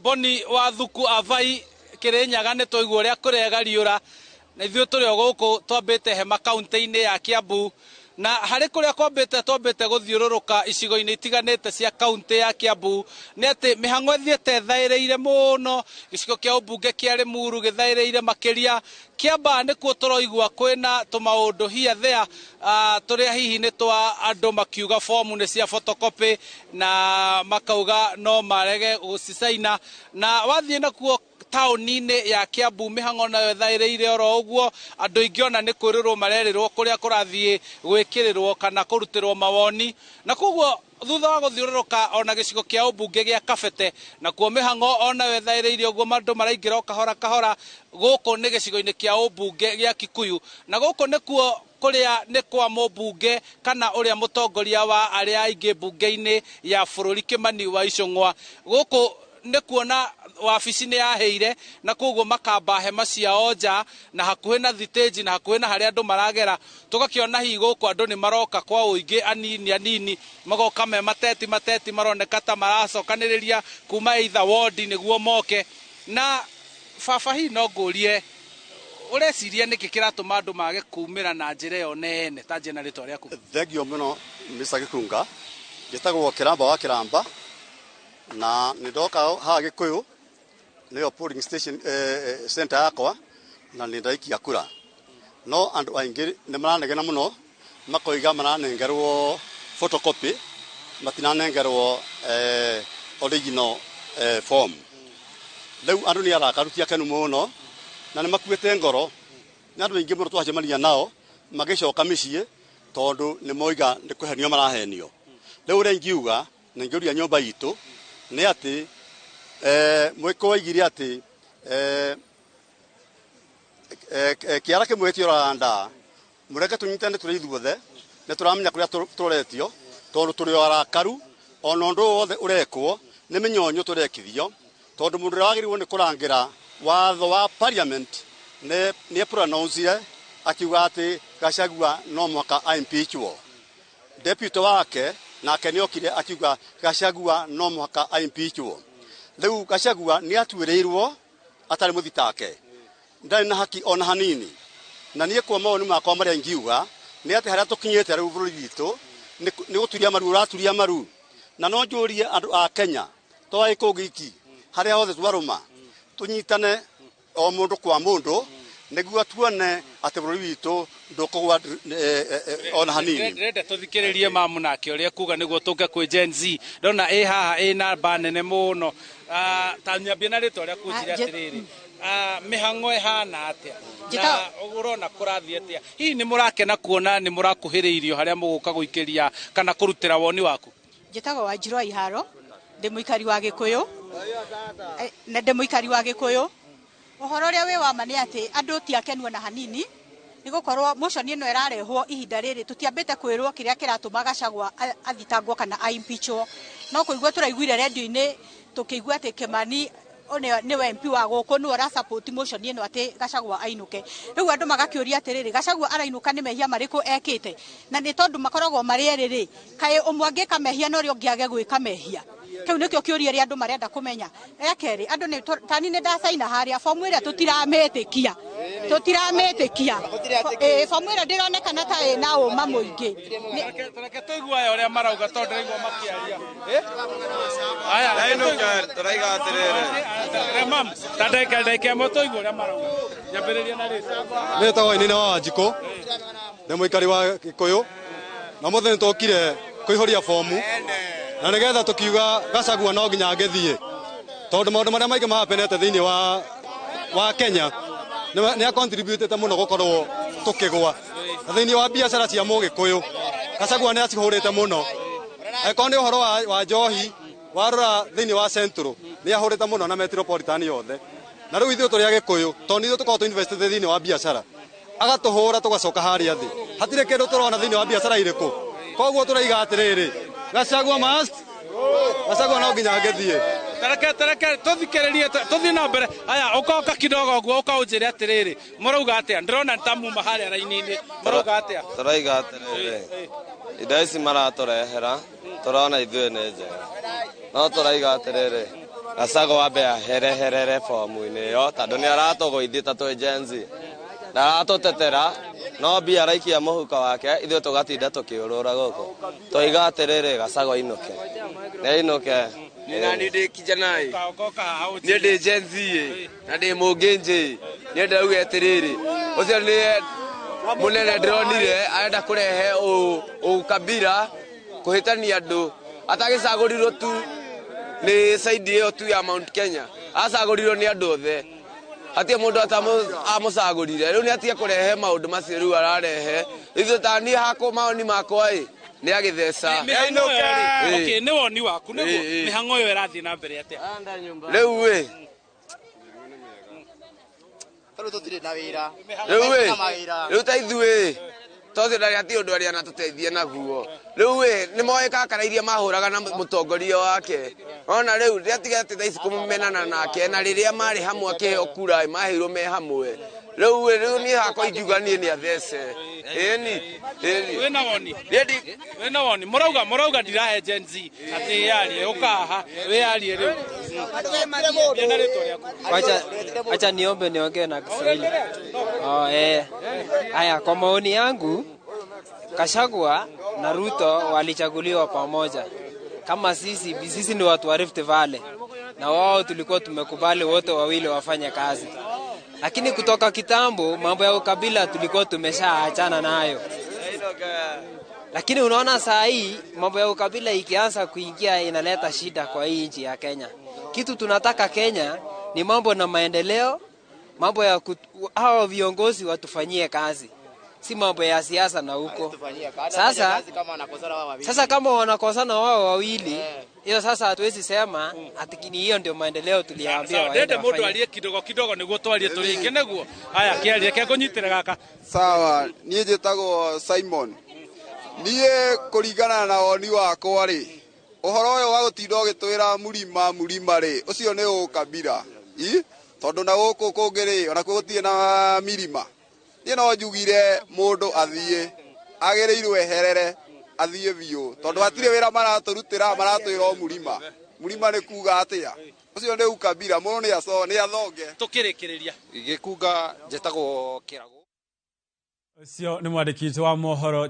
Boni wa Thuku Avai Kirinyaga nĩ twaigua ũrĩa kũregariũra na ithuĩ tũrĩ o gũkũ twambĩte hema kaunti-inĩ ya Kiambu na harĩ kũrĩa kwambĩte twambĩte gũthiũrũrũka icigo-inĩ itiganĩte cia kaunti ya Kiambu nĩ atĩ mĩhang'o ĩthiĩte ĩthaĩrĩire mũno. Gĩcigo kĩa ũmbunge kĩa Limuru gĩthaĩrĩire makĩria. Kĩamba nĩkuo tũroigua kwĩna tũmaũndũ here there, tũrĩa hihi nĩ twa andũ makiuga fomu nĩ cia photocopy na makauga no marege gũcicaina. Na wathiĩ nakuo taũni-inĩ ya Kiambu mĩhang'o nayo ĩthaĩrĩire oro ũguo, andũ aingĩ ona nĩ kwĩrĩrwo marerĩrwo kũrĩa kũrathiĩ gwĩkĩrĩrwo kana kũrutĩrwo mawoni. Na koguo thutha wa gũthiũrũrũka ona gĩcigo kĩa ũmbunge gĩa Kabete nakuo mĩhang'o onayo ĩthaĩrĩire ũguo, andũ maraingĩra o kahora kahora. Gũkũ nĩ gĩcigo-inĩ kĩa ũmbunge gĩa Kikuyu na gũkũ nĩkuo kũrĩa nĩ kwa mũmbunge kana ũrĩa mũtongoria wa arĩa aingĩ mbunge-inĩ ya bũrũri Kimani wa Ichung'wa. Gũkũ nĩ kuona wabici nĩ yahĩire na koguo makamba hema ciao nja na hakuhĩ na thitĩnji na hakuhĩ na harĩa andũ maragera. Tũgakĩona hihi gũkũ andũ nĩ maroka kwa ũingĩ, anini anini magoka me mateti mateti, maroneka ta maracokanĩrĩria kuma either ward nĩguo moke. Na baba, hihi no ngũrie, ũreciria nĩkĩ kĩratũma andũ mage kumĩra na njĩra ĩyo nene? Ta njĩra na rĩtwa rĩaku. Thengio mũno, Mr. Gĩkunga. Njĩtagwo Kĩramba wa Kĩramba na nĩ ndoka haha Gĩkũyũ, nĩyo polling station center yakwa, na nĩ ndaikia kura. No andũ aingĩ nĩ maranegena mũno, makoiga maranengerwo photocopy, matinanengerwo original form. Rĩu andũ nĩ arakaru, ti akenu mũno na nĩ makuĩte ngoro. Nĩ andũ aingĩ mũno twacemania nao magĩcoka mĩciĩ tondũ nĩ moiga nĩ kũhenio marahenio. Rĩu ũrĩa ingiuga na ingĩũria nyũmba itũ nĩ atĩ mwĩkũ waigire atĩ kĩara kĩmwe gĩtiũraga ndaa. Mũreke tũnyitane tũrĩ ithuothe, nĩ tũramenya kũrĩa tũroretio, tondũ tũrĩ o arakaru. Ona ũndũ wothe ũrekwo nĩ mĩnyonyo tũrekithio, tondũ mũndũ ũrĩa wagĩrĩirwo nĩ kũrangĩra watho wa parliament nĩ pronouncire akiuga atĩ Gachagua no mũhaka a-impeachwo. Deputy wake nake nĩ okire akiuga Gachagua no mũhaka a-impeachwo. Rĩu Gachagua nĩ atuĩrĩirwo atarĩ mũthitake, ndarĩ na haki ona hanini. Na niĩ kwa mawoni makwa marĩa ingiuga nĩ atĩ harĩa tũkinyĩte rĩu bũrũri witũ nĩ gũturia maru ũraturia maru. Na no njũrie andũ a Kenya, to Gĩkũyũ giki, harĩa hothe twarũma tũnyitane o mũndũ kwa mũndũ nĩguo tuone atĩ bũrũri witũ ndũkũgwa ona hanini. Ndĩrenda tũthikĩrĩrie mamu nake ũrĩa kuga nĩguo tũke kwĩ Gen Z. Ndona ĩ haha ĩ namba nene mũno. Ta nyambie na rĩtwa rĩaku, njĩre atĩrĩrĩ, mĩhang'o ĩhana atĩa na ũrona kũrathiĩ atĩa? Hihi nĩ mũrakena kuona nĩ mũrakuhĩrĩirio harĩa mũgũka gũikĩria kana kũrutĩra woni waku? Njĩtagwo Wanjirũ wa Iharo, ndĩ mũikari wa Gĩkũyũ, na ndĩ mũikari wa Gĩkũyũ. Ũhoro ũrĩa wĩ wa ma nĩ atĩ andũ ti akenu ona hanini, nĩ gũkorwo motion ĩno ĩrarehwo ihinda rĩrĩ tũtiambĩte kwĩrwo kĩrĩa kĩratũma Gachagua athitangwo kana a-impeachwo. No kũigua tũraiguire redio-inĩ tũkĩigua atĩ Kimani nĩwe MP wa gũkũ, nĩwe ũra support motion ĩno atĩ Gachagua ainũke. Rĩu andũ magakĩũria atĩrĩrĩ, Gachagua arainũka nĩ mehia marĩkũ ekĩte? Na nĩ tondũ makoragwo marĩ erĩ rĩ, kaĩ ũmwe angĩka mehia na ũrĩa ũngĩ age gwĩka mehia? Kĩu nĩkĩo kĩũria ũrĩa andũ marenda kũmenya. Rĩa kerĩ, andũ nĩ tani nĩ ndacaina harĩa fomu ĩrĩa, tũtiramĩtĩkia, tũtiramĩtĩkia. Fomu ĩrĩa ndĩronekana ta ĩna ũma mũingĩ. Reke tũigue aya ũrĩa marauga, tondũ ndĩraigua makĩaria. Aya, Tũraiga atĩrĩrĩ. Mam, ta ndagĩka ĩmwe tũigue ũrĩa marauga. Nyambĩrĩria na rĩtwa. Nĩtagwo Wainina wa Wanjikũ, nĩ mũikari wa Gĩkũyũ, na ũmũthĩ nĩ tũkire kũihũria fomu na nĩgetha tũkiuga Gachagua no nginya angĩthiĩ, tondũ maũndũ marĩa maingĩ mahapenete thĩinĩ wa Kenya nĩ acontributĩte mũno gũkorwo tũkĩgwa. Na thĩinĩ wa biacara cia mũgĩkũyũ, Gachagua nĩ acihũrĩte mũno. Angĩkorwo nĩ ũhoro wa njohi, warora thĩinĩ wa Central nĩ ahũrĩte mũno na metropolitan yothe. Na rĩu ithuĩ tũrĩ Agĩkũyũ, tondũ nĩ ithuĩ tũkoragwo tũinvestĩte thĩinĩ wa biacara, agatũhũra tũgacoka harĩa thĩ, hatirĩ kĩndũ tũrona thĩinĩ wa biacara irĩkũ. Koguo tũraiga atĩrĩrĩ, Gachagua must, Gachagua no nginya angĩthiĩ. Tareke tũthikĩrĩrie, tũthiĩ na mbere. Aya, ũkoka kidogo ũguo ũkaũnjĩre atĩrĩrĩ, mũrauga atĩa? Ndĩrona ta muma harĩa raini-inĩ, mũrauga atĩa? Tũraiga atĩrĩrĩ, indo ici maratũrehera tũrona ithuĩ nĩ njega, no tũraiga atĩrĩrĩ, Gachagua ambe ahereherere bomu-inĩ ĩyo tondũ nĩ aratũgũithia ta twĩ Gen Z na aratũtetera no mbia araikia mũhuko wake ithuĩ tũgatinda tũkĩũrũra gũkũ tũiga atĩrĩrĩ Gachagua ainũke nĩ ainũke. Nĩ nani ndĩ kijana ĩ Ũka haha ũnjĩre. Niĩ ndĩ Gen Z ĩ na ndĩ mũngĩnjĩ niĩ ndĩrauga atĩrĩrĩ ũcio nĩ mũnene ndĩronire arenda kũrehe ũkabira kũhĩtania andũ atagĩcagũrirwo tu nĩ side ĩyo tu ya Mount Kenya acagũrirwo nĩ andũ othe hatirĩ mũndũ amũcagũrire rĩu nĩ atige kũrehe maũndũ macio rĩu ararehe ithuĩ ta niĩ hakwa maoni makwa ĩ nĩ agĩtheca. Mĩhang'o ĩyo rĩ, Ĩ. okay, nĩ woni waku nĩguo. Ĩ, ĩ. Mĩhang'o ĩyo ĩrathiĩ na mbere atĩa? Rĩu ĩ Tondũ tũtirĩ na wĩra. Rĩu ĩ Mawĩra. Rĩu ta ithuĩ tocio ndarĩ hatirĩ ũndũ arĩa anatũteithia naguo rĩu ĩ nĩ moĩ kakara iria mahũraga na mũtongoria wake ona rĩu rĩatiga atĩ thaa ici kũmenana nake na rĩrĩa marĩ hamwe akĩheo kura ĩ, maheirwo me hamwe rĩu ĩ rĩu niĩ hakwa ingiuga niĩ nĩ athece ĩni ĩni. Wĩna woni? Niĩ Wĩna woni mũrauga ndirahe Gen Z atĩ yarie ũkaha wĩyarie rĩu. Ambia na rĩtwa rĩaku. Wacha niombe niongee na Kiswahili. Oh, eh. Haya, kwa maoni yangu Gachagua na Ruto walichaguliwa pamoja. Kama sisi ni watu wa Rift Valley na wao tulikuwa tumekubali wote wawili wafanye kazi, lakini kutoka kitambo mambo ya ukabila tulikuwa tumeshaachana nayo, lakini unaona saa hii mambo ya ukabila ikianza kuingia inaleta shida kwa hii nchi ya Kenya. Kitu tunataka Kenya ni mambo na maendeleo, mambo ya hawa viongozi watufanyie kazi, si mambo ya siasa na huko. Sasa kama wanakosana wao wawili, hiyo sasa hatuwezi sema ati ni hiyo ndio maendeleo tuliambia Sawa, waende ndende mũndũ wafanye. arie kidogo kidogo nĩguo twarie tũrĩ aingĩ nĩguo. Haya, kĩarie kekũnyitĩre gaka. Sawa, niĩ njĩtagwo Simon. Niĩ kũringana na woni wakwa rĩ, ũhoro ũyũ wa gũtinda ũgĩtwĩra mũrima mũrima rĩ, ũcio nĩ ũkabira. I? Tondũ na gũkũ kũngĩ rĩ, onakuo gũtirĩ na mirima. Niĩ no njugire mũndũ athiĩ, agĩrĩirwo eherere, athiĩ biũ. Tondũ hatirĩ wĩra maratũrutĩra, maratwĩra o mũrima. Mũrima nĩ kuga atĩa? Ũcio nĩ ukabira, mũndũ nĩ athonge. Tũkĩrĩkĩrĩria. Gĩkunga njĩtagwo Kĩrago. Ũcio nĩ mwandĩki witũ wa mohoro.